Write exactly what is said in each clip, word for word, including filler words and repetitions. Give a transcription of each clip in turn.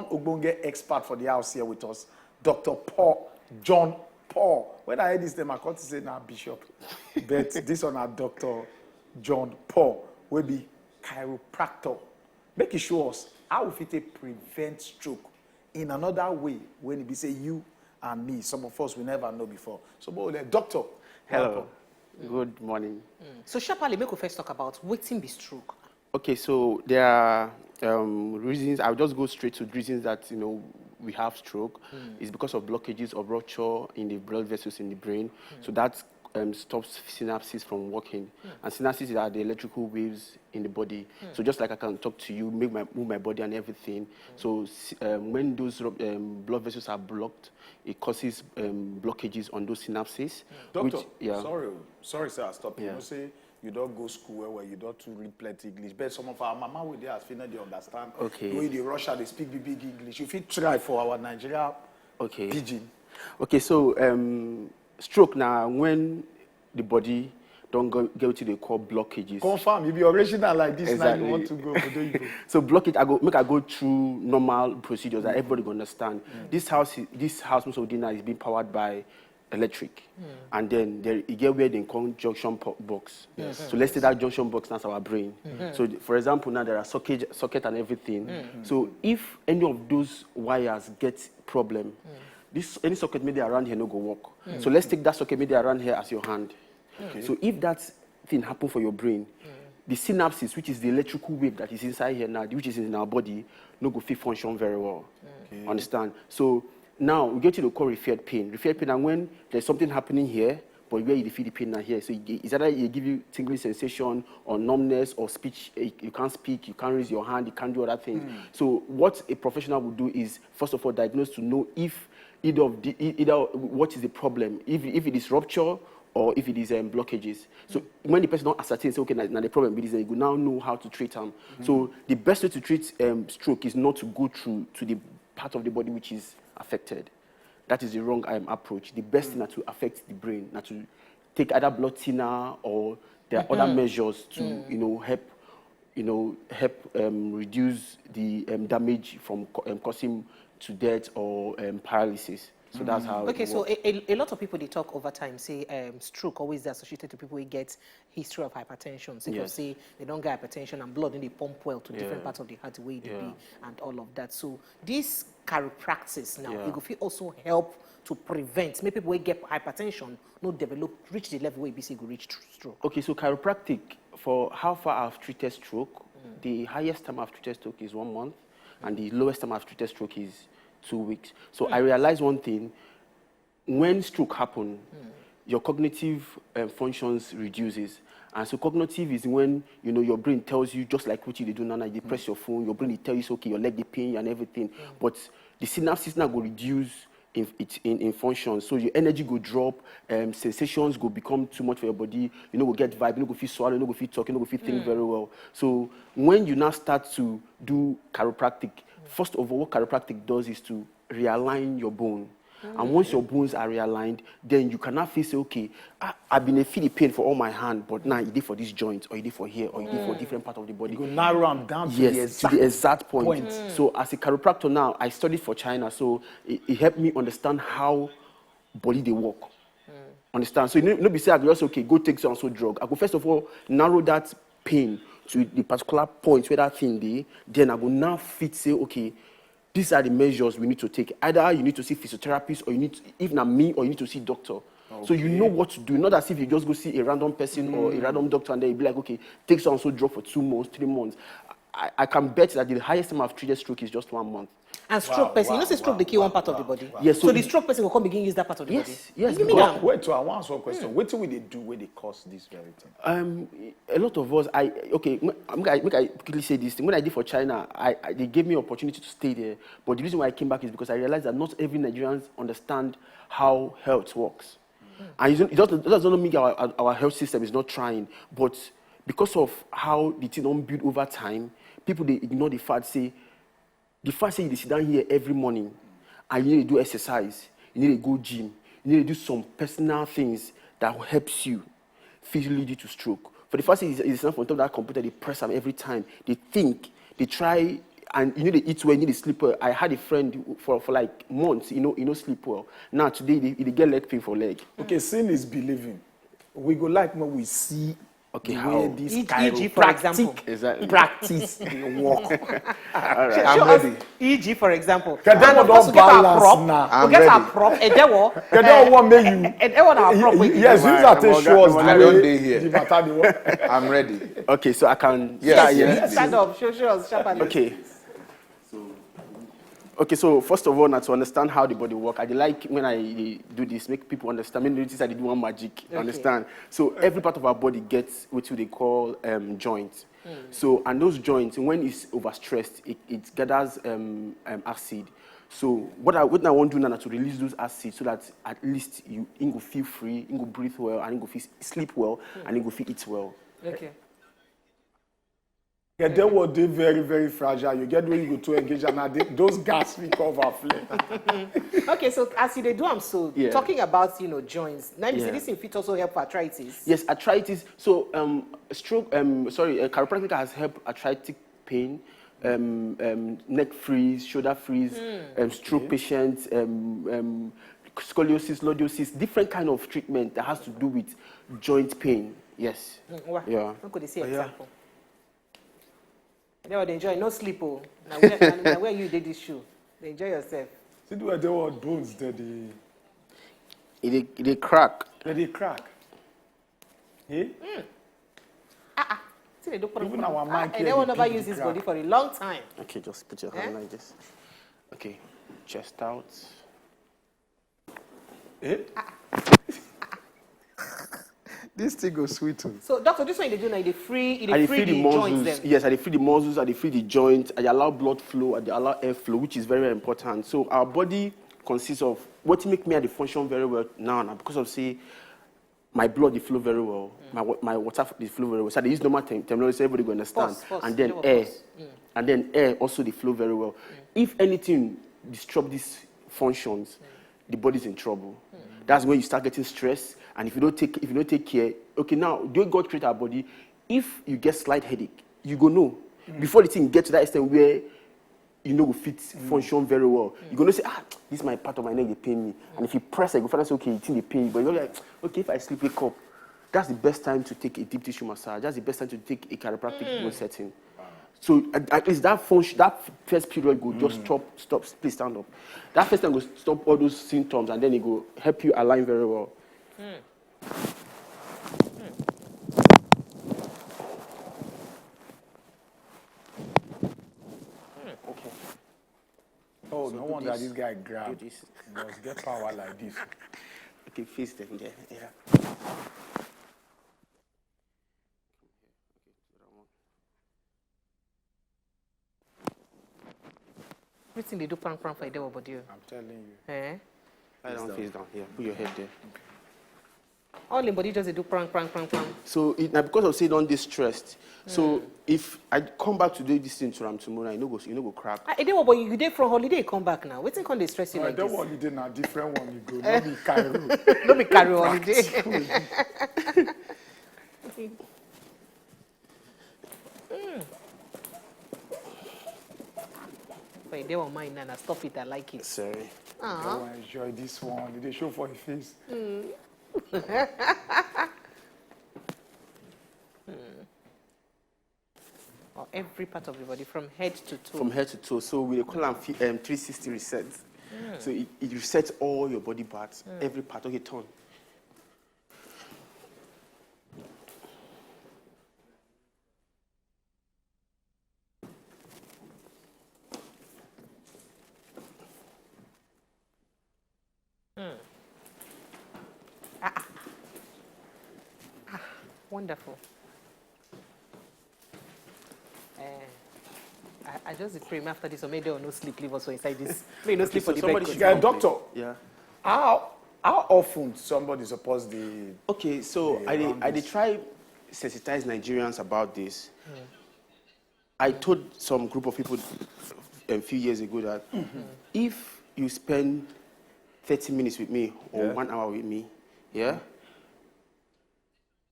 ogbonge expert for the house here with us, Doctor Paul, John Paul. When I hear this name, I can't say na bishop, but this one na Doctor John Paul, will be chiropractor. Make e show us how we fit take prevent stroke in another way when e be say you and me, some of us, we never know before. So, but, uh, doctor, Hello. welcome. Good morning. So sharply, make we first talk about wetin be stroke. Okay, so there are um, reasons. I'll just go straight to the reasons that you know we have stroke. It's because of blockages or rupture in the blood vessels in the brain. So that um, stops synapses from working. And synapses are the electrical waves in the body. So just like I can talk to you, make my move my body and everything. So s- um, when those rub- um, blood vessels are blocked, it causes um, blockages on those synapses. Doctor, which, yeah. sorry, oh, sorry, sir, I stop you. Yeah. You know, say you don't go school well, well, you don't too read plenty English. But some of our mama with their feel they understand. Okay. The way they Russia, they speak big, big English. You fit try for our Nigeria Okay. pidgin. Okay, so um, stroke now when the body don't go, get to the core blockages. Confirm, you be original like this now. You Exactly. Want to go, but there you go. So block it. I go make I go through normal procedures that everybody go understand. This house, is- this house most of the now is being powered by electric, and then there you get where they call junction po- box. So let's say that junction box, that's our brain. So th- for example, now there are socket, socket and everything. So if any of those wires get problem, this any socket maybe around here no go work. So let's take that socket maybe around here as your hand. So if that thing happen for your brain, the synapses, which is the electrical wave that is inside here now, which is in our body, no go fit function very well. Understand? So now we get to the call referred pain. Referred pain, and when there's something happening here, but where you feel the pain now here, so you get- it's either you give you tingling sensation or numbness or speech. You you can't speak, you can't raise your hand, you can't do other things. So what a professional would do is first of all diagnose to know if either of the e- either what is the problem, if if it is rupture or if it is um, blockages. So when the person don't ascertain, say okay, now, now the problem is, then you go now know how to treat them. So the best way to treat um, stroke is not to go through to the part of the body which is affected. That is the wrong um, approach. The best thing na to affect the brain, na to take either blood thinner or there are other measures to you know help you know help um, reduce the um, damage from co- um, causing to death or um, paralysis. So that's how. Okay, it so works. a, a, a lot of people they talk over time say um, stroke always dey associated to people who get history of hypertension. Sake of Yes. Say they don't get hypertension and blood in the pump well to different Yeah. Parts of the heart where they Yeah. be and all of that. So this chiropractic now, Yeah. it could fit also help to prevent maybe people will get hypertension, not develop, reach the level where B C go reach tr- stroke. Okay, so chiropractic, for how far I've treated stroke, the highest time I've treated stroke is one month, and the lowest time I've treated stroke is two weeks. So I realized one thing: when stroke happen, your cognitive uh, functions reduces, and so cognitive is when you know your brain tells you, just like what you dey do now, now you dey press your phone, your brain dey tell you say okay, your leg dey pain you and everything, but the synapses now go reduce in, it, in, in function. So your energy go drop, um, sensations go become too much for your body. You no go get vibe, you no go fit swallow, you no go fit talk, you no go fit think very well. So when you now start to do chiropractic, first of all, what chiropractic does is to realign your bone. And once your bones are realigned, then you can now feel say, okay, I, I've been a feel the pain for all my hand, but now it is for this joint, or it is for here, or it is for different part of the body. You go narrow am down to Yes, the to exact the exact point. point. So as a chiropractor now, I studied for China, so it, it helped me understand how body they work. Understand? So you know, no be say I go just okay, go take so and so drug. I go first of all narrow that pain to the particular point where that thing dey. Then I go now fit say, okay, these are the measures we need to take. Either you need to see physiotherapist, or you need to, if not me, or you need to see doctor. So you know what to do. Not as if you just go see a random person or a random doctor and then you be like, okay, take so and so drug for two months, three months. I, I can bet that the highest time I've treated stroke is just one month. And stroke person, you know, say stroke dey kill one part of the body. Yes, So, so the stroke person will come begin use that part of the Yes, body. yes, You mean because- that? Wait, so I want some question. What do we they do where they cause this very thing? Um, a lot of us, I okay, m- make I, make I quickly say this thing. When I did for China, I, I they gave me opportunity to stay there. But the reason why I came back is because I realized that not every Nigerians understand how health works. And it's, it doesn't, it doesn't mean our, our health system is not trying, but because of how the thing don't build over time, people they ignore the fact say the fact say you dey sit down here every morning and you need to do exercise, you need to go gym, you need to do some personal things that helps you fit lead you to stroke. For the fact say you sit down on top of that computer, they press them every time. They think, they try and you need to eat well, you need to sleep well. I had a friend who, for, for like months, you know, you know, sleep well. Now today, they, they get leg pain for leg. Okay, seeing is believing. We go like when we see. Okay, the way how? This E G, E G, for chiropractic example. Exactly. Practice dey work. All right. Show, I'm show us ready. E G, for example. Can and of course, we get our prop. Now. I'm we get ready. Our prop. Edewo. Edewo, one make you. Edewo, our prop. Yes, use that to show us the way the matter dey work. I'm ready. Okay, so I can. Yes, start, yes. Stand up. Show, show us sharply. Okay. Okay, so first of all, now to understand how the body work, I dey like when I dey do this, make people understand. Make notice I dey do one magic. Okay. Understand? So every part of our body gets what they call um, joints. Mm. So, and those joints, when it's overstressed, it, it gathers um, um, acid. So what I, what I want to do now is to release those acids so that at least you, you go feel free, you go breathe well, and you go feel, sleep well, mm, and you go feel eat well. Okay. Get the word dey very, very fragile. You get where you go to engage, and I dey- those gas we cover flare. Okay, so as you dey do am so, yeah, talking about, you know, joints. Now, you see, yeah, this thing fit also help for arthritis. Yes, arthritis. So, um, stroke. Um, sorry, uh, chiropractic has helped arthritic pain, um, um, neck freeze, shoulder freeze, mm, um, stroke, okay, patients, um, um, scoliosis, lordosis, different kind of treatment that has to do with joint pain. Yes. Mm, wa. Yeah. Make we dey see, oh, yeah, example. They will enjoy, no sleep. Oh. Now where, now, now where you did this shoe? They enjoy yourself. See the way they were bones there, they, e dey, e dey crack. They dey crack. Eh? Mm. Ah, ah. See, they do put even our mic. Ah, here, they will never use this body for a long time. Okay, just put your hand, eh, like this. Okay, chest out. Eh? This thing go sweet. Oh. So, doctor, this one you dey do now, you dey free, you dey free the muscles. Yes, I dey free the muscles, I dey free the joints, I allow blood flow, I dey allow air flow, which is very, very important. So our body consists of what make me I dey function very well now, now because of say my blood dey flow very well, mm, my wa- my water f- dey flow very well. So I dey use normal term- terminology so everybody go understand. Pause, pause, and then air, pause. Mm. And then air also dey flow very well. Mm. If anything disrupt these functions, mm, the body's in trouble. Mm. That's when you start getting stressed. And if you don't take if you don't take care, okay, now the way God create our body, if you get slight headache, you go know. Mm. Before the thing get to that extent where you no go fit function very well. Mm. You go know say, ah, this my part of my neck dey pain me. And if you press it, you go find out say, okay, the thing dey pain you. But you're like, okay, if I sleep, wake up, that's the best time to take a deep tissue massage. That's the best time to take a chiropractic, mm, bone setting. So at, at least that function, that first period go just stop, stop, please stand up. That first time go stop all those symptoms, and then it go help you align very well. Mm. Okay. Oh, so no wonder this guy grab. He must get power like this. Okay, face them there. Yeah. Wetin dey do prank prank for Edewo body o? I'm telling you. Eh? Face down. Face down. Yeah, put your head there. All im body just dey do prank, prank, prank, prank. So it, na because of say e don dey stressed. So if I come back to do this thing to am tomorrow, you no go, you no go crack. Ah, Edewo, but you dey from holiday, come back now. Wetin come dey stress you like this? No, that holiday na different one you go. No be Cairo. No be Cairo holiday. Mm. But e dey on mine now, na stop it, I like it. Sorry. Aw. You enjoy this one. You dey show for your face. Mm. Mm. Or every part of the body, from head to toe. From head to toe. So we dey call am fi- um, three sixty reset. Mm. So it, it resets all your body parts, mm, every part. Okay, turn. Mm. Ah, ah. Ah, wonderful. Eh, I, I just dey pray, make after this one, make dem no sleep, leave us for inside this. Make no sleep for the bed. Somebody should come. Doctor. Yeah. How how often somebody suppose dey? Okay, so I dey I dey try sensitize Nigerians about this. Mm. I told some group of people a few years ago that, mm-hmm, if you spend thirty minutes with me or, yeah, one hour with me, yeah,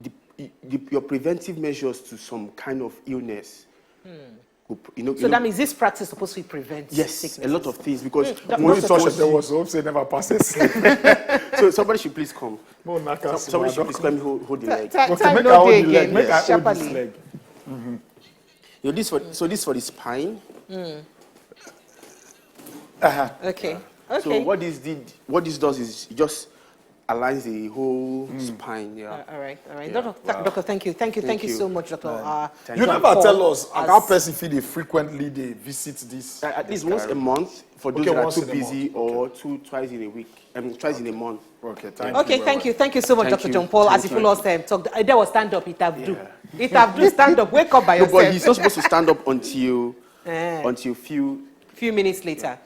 the, the, your preventive measures to some kind of illness, mm, Go p- You know, So you know, that means this practice supposed to prevent yes, sickness. A lot of things because Mm, Doctor When you Doctor touch Jones. There was hope say never passes. So somebody should please come. No, Naka, Some- Somebody should please come hold, hold the leg. Time, Okay, time make no I hold dey the leg. again. Make I hold this Sharply. Leg. You know, this for so this for the spine. Uh-huh. Okay. So Okay. what this did, what this does is it just aligns the whole spine. Yeah. Uh, all right, all right. Yeah. Doctor, th- Wow. Doctor, thank you, thank you, thank, Thank you you. so much, Doctor. Uh, Thank You you. never Paul, tell us as- how person feel they frequently they visit this. Uh, At least this once a kind. Month for those Okay, that are once too in a month. busy or two twice in a week. I mean, twice in a month. Okay, thank Okay, you. thank you, thank you so much, Thank Doctor you. John Paul. As Thank you, you follow us, um, talk. Uh, there was stand up. It have do. It have do. Stand up. Wake up by No, yourself. But he's not supposed to stand up until Eh. until few. Few minutes later.